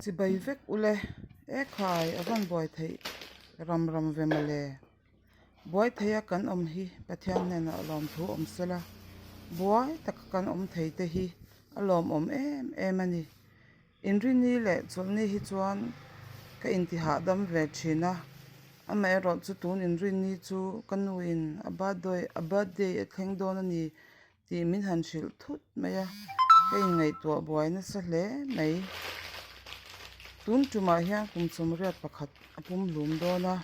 Chibai vek ule, ekhai a van buai theih ram ram ve mawle. Buai theia kan awm hi Pathian hnenah lawmthu awm sela, buai taka kan awm thei te hi a lawmawm em em a ni. Inrini leh chawlhni hi chuan ka intihahdam ve thin a, amaherawh chu tun inrini chu ka nuin a birthday a thleng dawn a ni tih min han hrilh thut mai a, ka inngaihtuah buai nasa hle mai. Tun tumah hian kum sawmriat pakhat a pumhlum dawn a,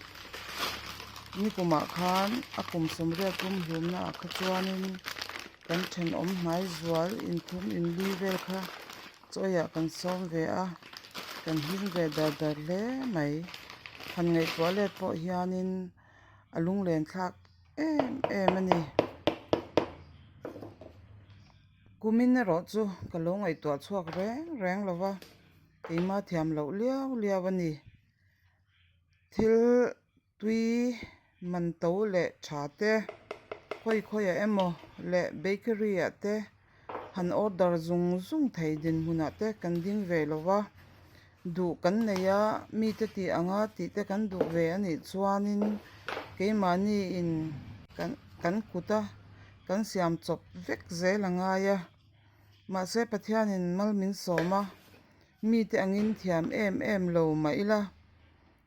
nikumah khan a kum sawmriat pumhlumna ah kha chuanin kan thenawm hnai zual inthum inli vel kha chawiah kan sawm ve a, kan hlim ve dar dar hle mai. Han ngaihtuah let pawh hianin a lunglen thlak em em a ni. Kumin erawh chu ka lo ngaihtuah chhuak reng reng lo va, keimah thiam loh liau liau a ni. Thil tui man to leh tha te, khawi khawiah emaw leh bakery ah te han order zung zung thei dinhmunah te kan ding ve lo va, duh kan nei a, mite tih anga tih te kan duh ve a nih chuanin keimahni in kan kut a kan siam chawp vek zel a ngai a, mahse Pathianin mal min sawm a, mite angin thiam em em lo mah ila.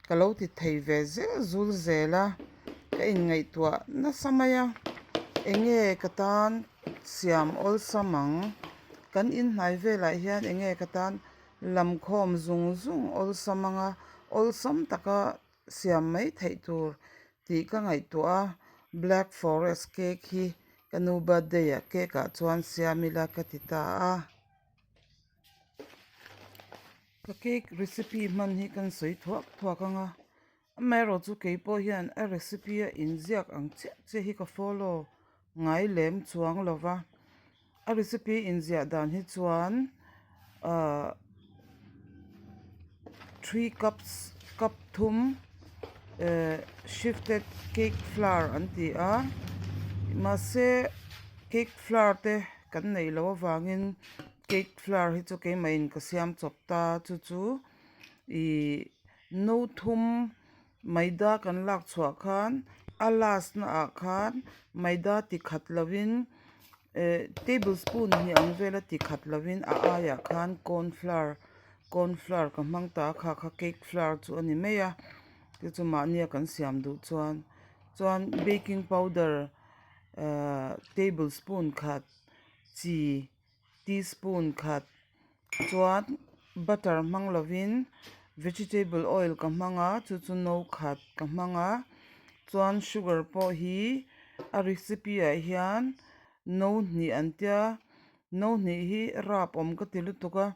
Ka lo ti thei ve zel zul zel a, ka inngaihtuah nasa mai a, enge ka tan siam awlsam ang, kan inhnai velah hian enge ka tan lamkhawm zung zung awlsam ang a, awlsam taka siam mai theih tur tih ka ngaihtuah a, black forest cake hi ka nu birthday ah cake ah chuan siam ila ka ti ta a. Ka cake recipe hman hi kan sawi thuak thuak ang a, amaherawh chu kei pawh hian a recipe a inziak ang chiah chiah hi ka follow ngai lem chuang lo va, a recipe inziah dan hi chuan ahh three cups cup thum ehh shifted cake flour an ti a mahse cake flour te kan neih loh avangin. Cake flour hi chu keimah in ka siam chawp ta chu chu ihh no thum maida kan lak chhuah khan a last na ah khan maida ti khat lo in eh table spoon hnih ang vel a ti khat lo in a aiah khan corn flour corn flour ka hmang ta a kha kha cake flour chu a ni mai a chu chu mahni a kan siam duh chuan chuan baking powder ahh table spoon khat chi teaspoon khat chuan butter hmang lovin vegetable oil ka hmang a chu chu no khat ka hmang a chuan sugar pawh hi a recipe ah hian no hnih an tia no hnih hi rap awm ka ti lutuk a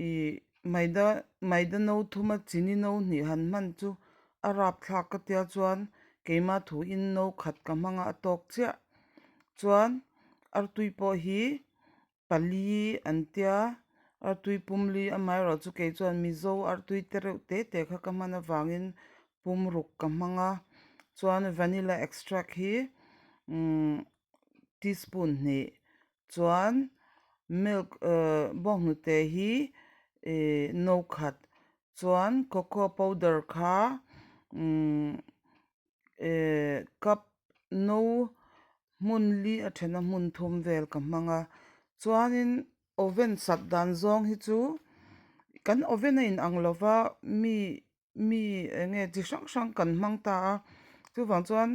ih maida maida no thum a chini no hnih han hman chu a rap thlak ka tia chuan keimah thu in no khat ka hmang a a tawk chiah chuan artui pawh hi pali an tia artui pumli amaherawh chu kei chuan mizo artui te reuh te te kha ka hman avangin pum ruk ka hmang a chuan vanilla extract hi umm teaspoon hnih chuan milk ehh bawnghnute hi ihh no khat chuan cocoa powder kha umm. Ehh cup no hmun li a then a hmun thum vel ka hmang a chuanin oven sat dan zawng hi chu kan oven a inang lo va mi mi eng nge chi hrang hrang kan hmang ta a chuvang chuan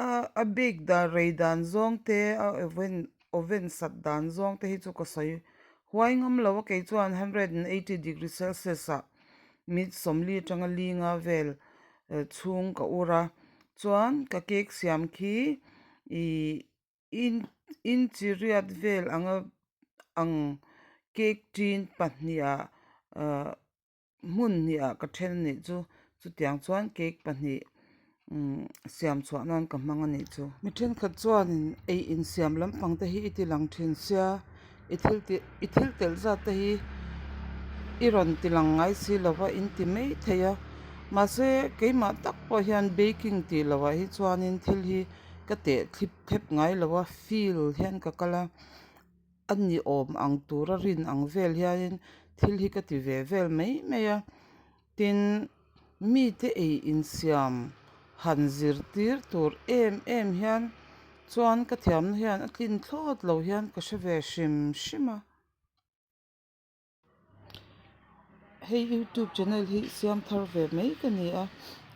a a bake dan rei dan zawng te a oven oven sat dan zawng te hi chu ka sawi huai ngam lo a kei chuan hundred and eighty degree celsius ah mit sawmli atanga linga vel chhung ka ur a chuan ka cake siam khi ihh inch riat vel anga ang cake tin pahnih ah ahh hmun hnih ah ka then anih chu chutiang chuan cake pahnih umm siam chhuah nan ka hmang anih chu. Mi thenkhat chuanin ei insiam lampang te hi i ti lang thin sia i thil tih i thil telh zat te hi i rawn ti lang ngai si lo va in ti mai thei a mahse keimah tak pawh hian baking tih loh ah hi chuanin thil hi ka teh thlip thlep ngai lo a feel hian ka kal a. A ni awm ang tura rin ang vel hianin thil hi ka ti ve vel mai mai a tin mite ei insiam han zirtir tur em em hian chuan ka thiamna hian a tlin thlawt lo hian ka hre ve hrim hrim a. Hei youtube channel hi siam thar ve mai ka ni a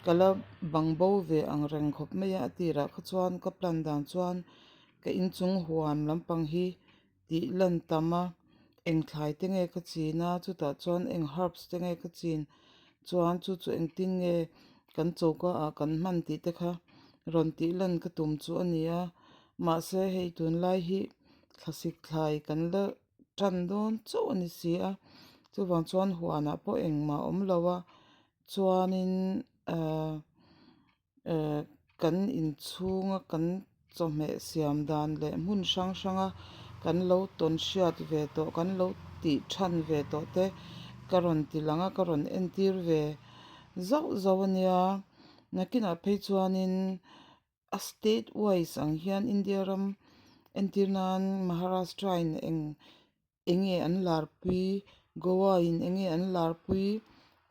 ka la bang bo ve ang reng khawp mai a a tirah kha chuan ka plan dan chuan ka inchung huan lampang hi tih lan tam a eng thlai te nge ka chin a chutah chuan eng herbs te nge ka chin chuan chu chu engtin nge kan choka ah kan hman tih te kha rawn tih lan ka tum chu a ni a mahse hei tunlai hi thlasik thlai kan la tan dawn chauh a ni si a chuvang chuan huanah pawh engmah a awm lo a chuanin ahh ehh kan inchhunga kan chawhmeh siam dan leh hmun hrang hranga kan lo tawn hriat ve tawh kan lo tih than ve tawh te ka rawn ti lang a ka rawn entir ve zauh zauh a nia nakinah phei chuanin. A state wise ang hian India ram entir nan Maharashtra in eng enge an larpui Goa in enge an larpui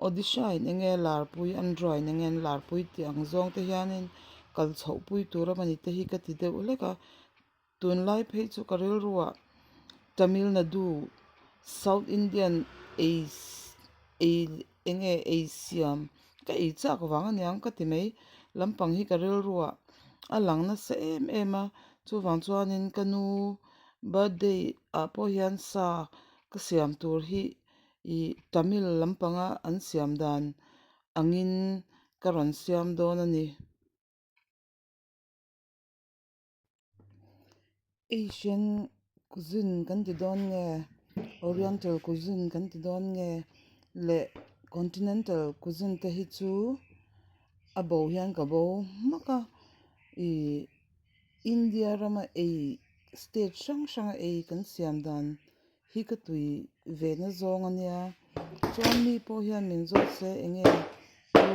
Odisha in enge a larpui Andhra in enge an larpui tih ang zawng te hianin kal chhoh pui tur a mani te hi ka ti deuh hlek a tunlai phei chu ka rilruah Tamil Nadu South Indian ei ei enge ei siam ka ei chak vang aniang ka ti mai lampang hi ka rilruah a lang nasa em em a chuvang chuanin ka nu birthday ah pawh hian sa ka siam tur hi ih Tamil lampanga an siam dan angin ka rawn siam dawn a ni. Asian cuisine kan ti dawn nge Oriental cuisine kan ti dawn nge leh continental cuisine te hi chu a bo hian ka bo hmak a ih India rama ei state hrang hranga ei kan siam dan hi ka tui ve na zawng a nia chuan mi pawh hian min zawt se eng nge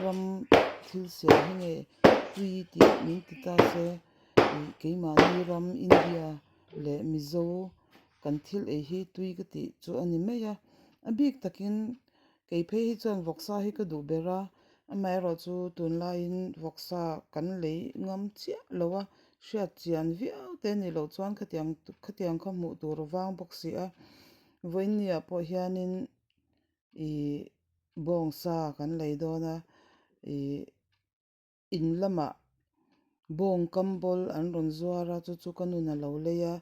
ram thil siam hi nge tui tih min ti ta se ih keimahni ram India leh Mizo kan thil ei hi tui ka tih chu a ni mai a a bik takin kei phei hi chuan vawksa hi ka duh ber a amaherawhchu tunlaiin vawksa kan lei ngam chiah lo a hriat chian viau te a nih loh chuan khatiang khatiang kha hmuh tur a vang bawk si a vawiin ah pawh hianin ih bawngsa kan lei dawn a ih in lamah bawng kam bawl an rawn zuar a chu chu ka nun a lo lei a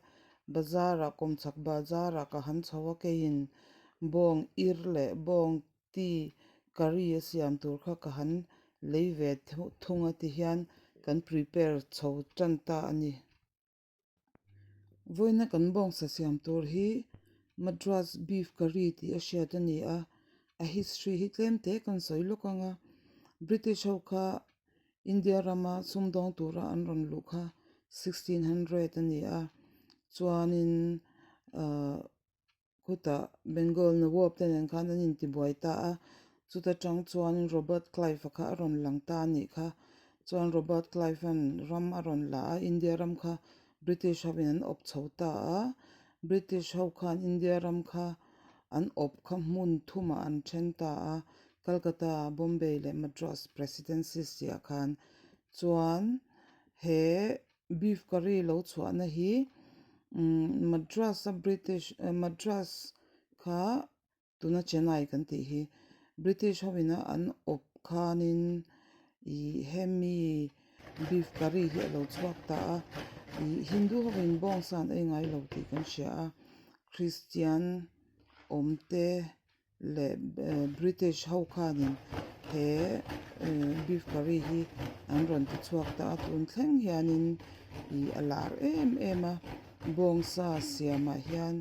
bazar ah kawmchhak bazar ah ka han chho a keiin bawng ir leh bawng tea curry a siam tur kha ka han lei ve thung a ti hian kan prepare chho tan ta a ni. Vawiina kan bawngsa siam tur hi Madras beef curry tih a hriat a ni a, a history hi tlem te kan sawi lawk ang a, British ho kha India rama sumdawng tura an rawn luh kha 1600 a ni a, chuanin ahh Khutah Bengal Nawab te nen khan an intibuai ta a, chuta tang chuanin Robert Clive-a kha a rawn lang ta a nih kha. Chuan Robert Clive-a'n ram a rawn la a, India ram kha British ho-in an awp chho ta a, British ho khan India ram kha an awp kha hmun thumah an then ta a, Calcutta, Bombay leh Madras Presidencies tihah khan. Chuan he Beef curry lo chhuahna hi Madras a British Madras kha tuna Chennai kan tih hi British ho ina an awp khanin ih hemi beef curry hi a lo chhuak ta a ih Hindu ho in bawngsa an ei ngai lo tih kan hria a Christian awm te. leh British ho khanin he beef curry hi an rawn ti chhuak ta a tun thleng hianin ih a lar em em a bawngsa siamah hian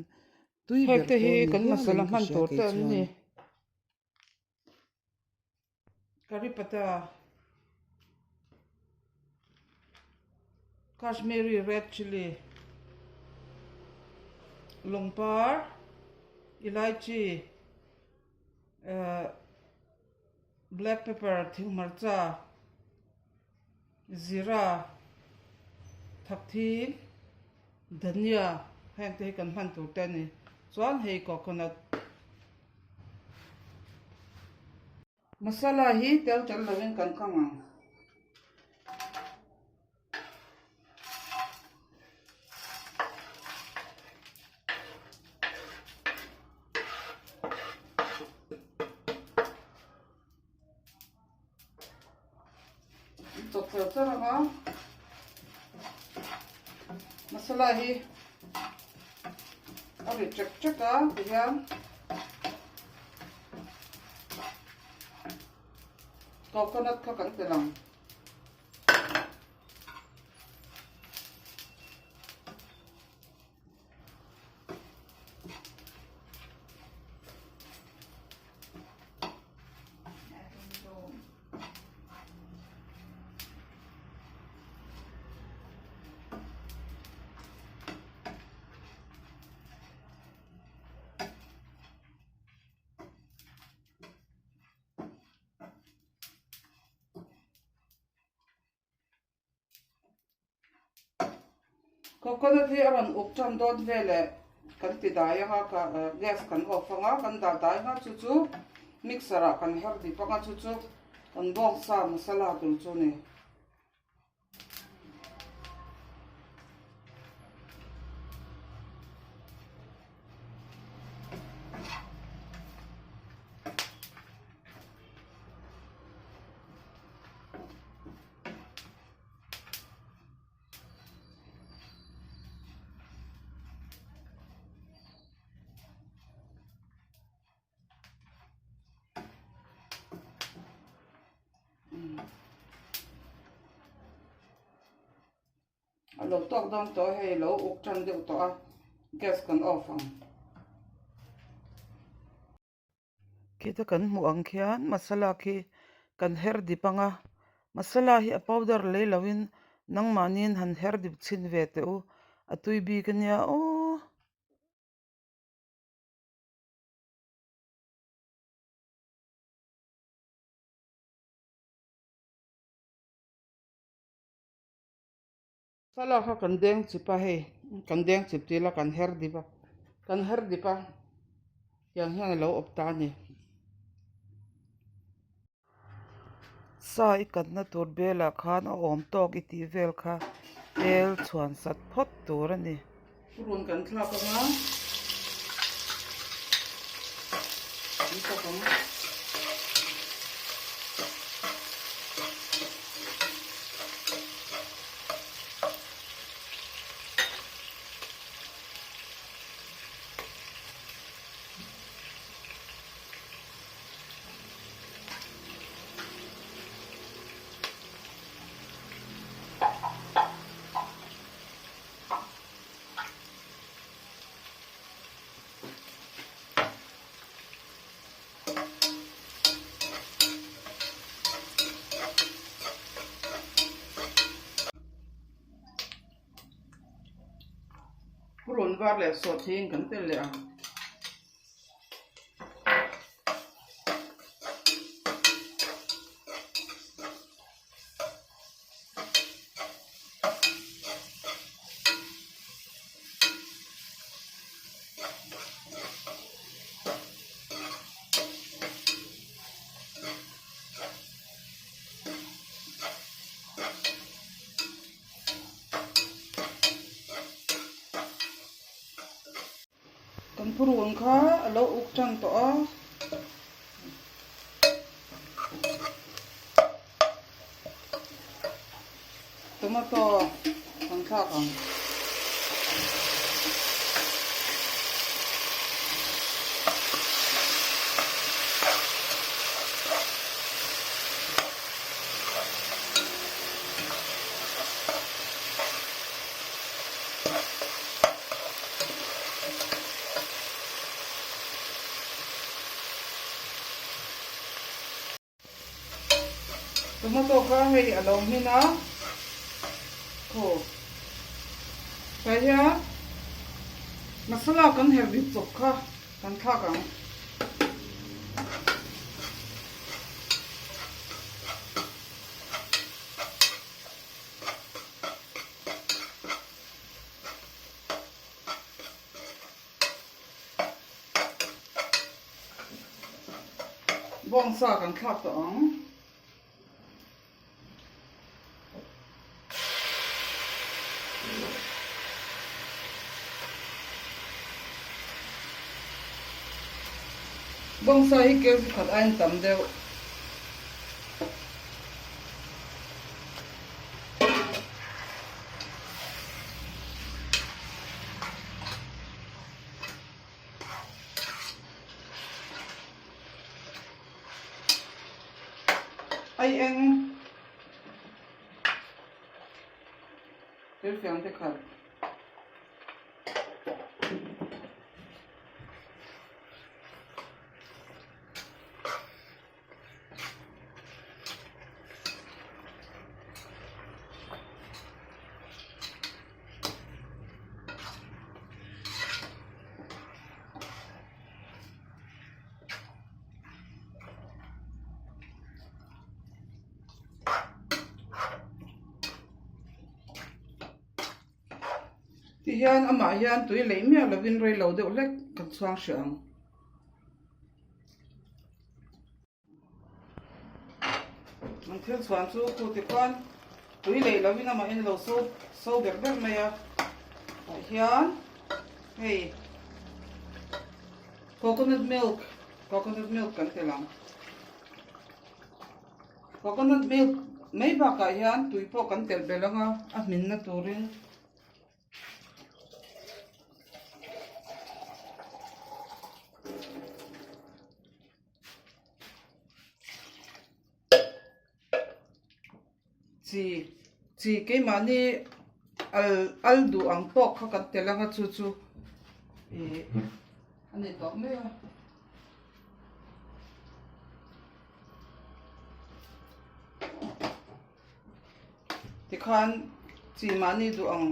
tui ber Hengte pawl hi ni kan hialin masala ka hman hria tur kei te an chuan. ni. Curry patta Kashmiri red chilli lawngpar elaichi black pepper thing hmarcha zira thakthing dhania heng te hi kan hman tur te a ni chuan hei coconut. Masala hi tel tel lovin kan kang ang. Chawp char char ang a, masala hi a ri chek chek a tihian coconut kha kan telh ang. Coconut hi a rawn uk tan dawn veleh kan ti dai anga ka gas kan off anga kan dah dai anga chu chu mixer ah kan her dip anga chu chu kan bawngsa masala tur chu a ni. A lo tawk dawn tawh a hei lo uk tan deuh tawh a gas kan off ang. Khita kan hmuh ang khian masala khi kan her dip ang a masala hi a powder lei loin nangmahniin han her dip chhin ve teh u a tui bik ania aw. Masala kha kan deng chip a hei kan deng chip tih ila kan her dip a kan her dip a tiang hian a lo awp ta a ni. Sa i katna tur belah khan a awm tawk i tih vel kha tel chhuan sat phawt tur a ni. Purun kan thlak anga an chak ang. Purun var leh sawhthing kan tel leh ang. Kan purun kha a lo uk tan tawh a. Tomato kan thlak ang. Tomato kha hei a lo hmin a, khaw tah hian masala kan herh bik chawp kha kan thlak ang. Bawngsa kan thlak tawh ang. Bawngsa hi kg khat aiin tam deuh. Ai eng thil fiang te khat. Tihian amah hian tui leih miah lovin rei lo deuh hlek kan chhuang hreh ang. An thil chhuan chu khu ti khuan tui leih lovin amahin a lo so so ber ber mai a tah hian hei coconut milk coconut milk kan tel ang coconut milk mai bakah hian tui pawh kan telh belh ang a a hminna turin. Chi chi keimahni al al duh ang tawk kha kan tel anga chu chu ih a ni tawh mai a. Tikhan chi mahni duh ang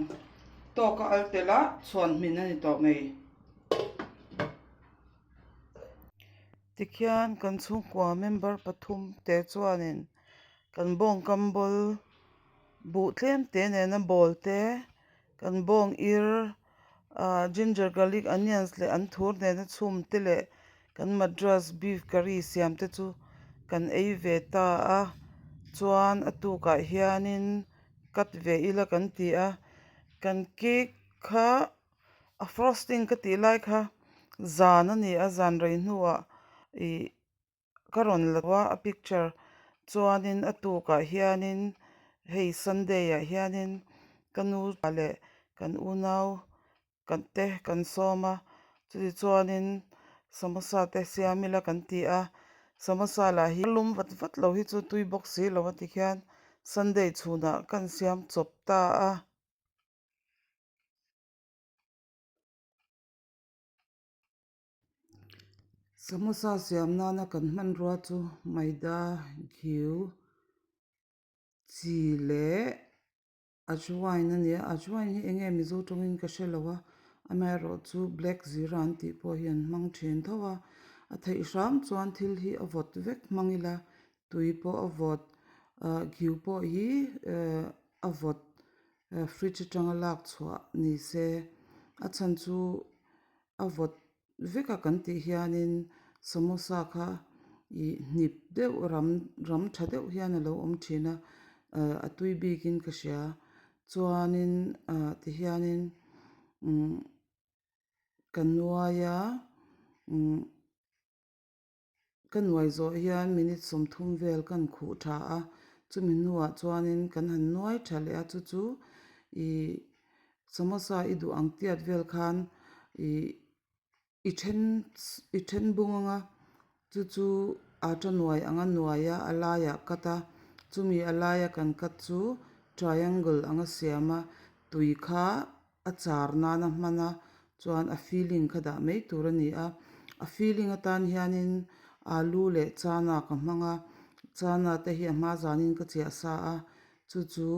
tawk a al tel a chhuan hmin a ni tawh mai. Tikhian kan chhungkua member pathum te chuanin kan bawng kam bawl buh tlem te nena bawl te kan bawng ir ah ginger garlic onions leh an thur nena chhum te leh kan madras beef curry siam te chu kan ei ve ta a chuan a tukah hianin cut ve ila kan ti a kan cake kha a frosting ka tih lai kha zan a ni a zan rei hnuah ih ka rawn la a a picture chuanin a tukah hianin hei sunday ah hianin ka nu leh kan unau kan te kan sawm a chuti chuanin samosa te siam ila kan ti a samosa lah hi lum vat vat lo hi chu tui bawk si lo a tikhian sunday chhunah kan siam chawp ta a. Samosa siam nana kan hmanrua chu maida ghiu chi leh ajwain a ni a ajwain hi eng nge mizo tawngin ka hre lo a amaherawh chu black zira an tih pawh hi an hmang thin tho a a theih hram chuan thil hi a vawt vek hmang ila tui pawh a vawt ah ghiu pawh hi eh a vawt fridge atanga lak chhuah ni se a chhan chu a vawt vek a kan tih hianin samosa kha ih hnip deuh ram ram tha deuh hian alo awm thin a ah a tui bikin ka hria chuanin ah tihianin umm ka nuai a umm. Ka nuai zawh hian minute 30 vel kan khuh tha a, chumi hnuah chuanin kan han nuai tha leh a, chu chu ih samosa i duh ang tiat vel khan ih i then i then bung ang a, chu chu ata nuai anga nuai a, a laiah cut a, chumi a laia kan cut chu triangle anga siam a, tui kha a char nana hman a chuan a filling kha dah mai tur a ni a a filling atan hianin alu leh chana ka hmang a chana te hi a hma zanin ka chiah sa a chu chu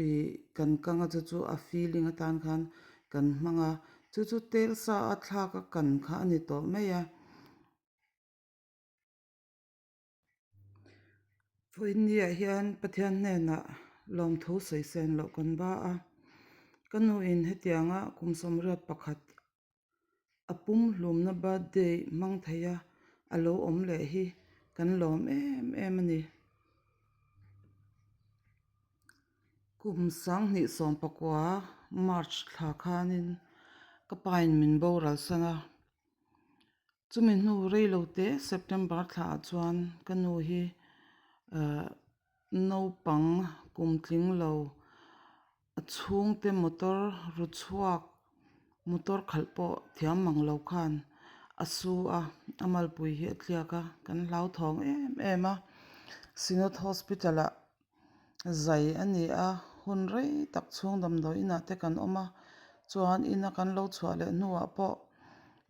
ih kan kang a chu chu a filling atan khan kan hmang a chu chu tel sa a thlak a kan kha a ni tawh mai a. Vawiinniah hian Pathian hnenah lawmthu sawi sen loh kan ba a, ka nuin hetianga kum 81 a pum hlumna birthday hmang thei a a lo awm leh hi kan lawm em em a ni. Kum 2019 March thla khanin ka pain min boral san a, chumi hnu reilo te September thlaah chuan ka nu hi ahh naupang kum tling lo a chhungte motor ru chhuak motor khalh pawh thiam mang lo khan a su a a malpui hi a tliak a kan hlauthawng em em a Synod hospital ah zai a ni a hun rei tak chhung damdawi inah te kan awm a chuan ina kan lo chhuah leh hnuah pawh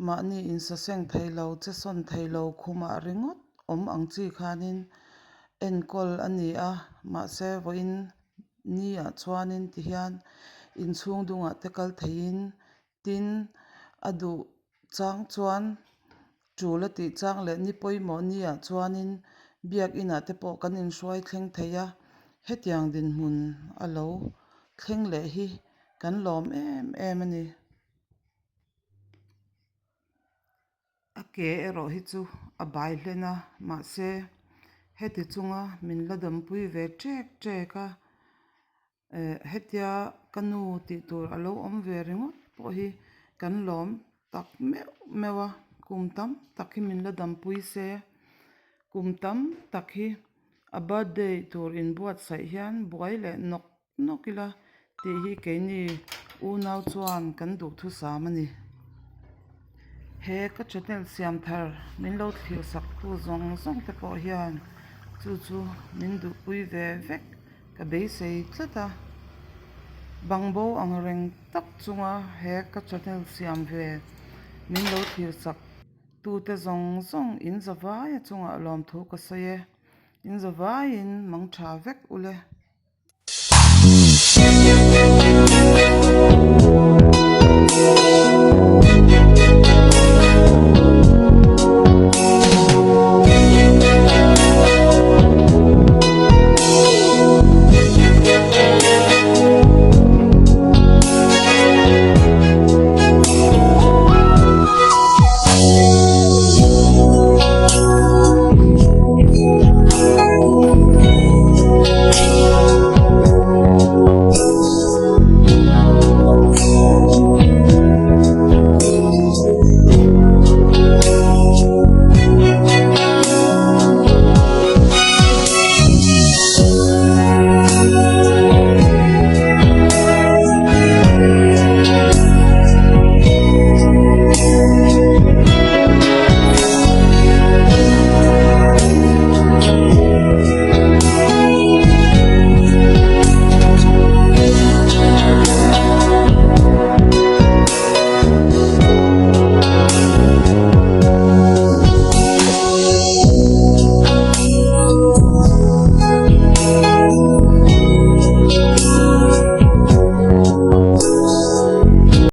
mahni insaseng theilo che sawn theilo khumah ringawt awm ang chi khanin enkawl a ni a mahse vawiin ni ah chuanin tihian inchhung dungah te kal theiin tin a duh chang chuan tul a tih chang leh ni pawimawh ni ah chuanin biakinah te pawh kan inhruai thleng thei a hetiang dinhmun a lo thleng leh hi kan lawm em em a ni. A ke erawh hi chu a bai hlen a mahse heti chunga min la dampui ve ṭek ṭek a eh hetia ka nu tih tur a lo awm ve ringawt pawh hi kan lawm tak meuh meuh a kum tam tak hi min la dampui se kum tam tak hi a birthday tur inbuatsaih hian buai leh nawk nawk ila tih hi keini unau chuan kan duhthusam a ni. He ka channel siam thar min lo thlir sak tu zawng zawng te pawh hian chu chu min duhpui ve vek ka beisei tlat a. Bangbo ang reng tak chunga he ka channel siam ve min lo thlir sak tute zawng zawng in zavaia chungah lawmthu ka sawi e. In zavaiin mang tha vek ule.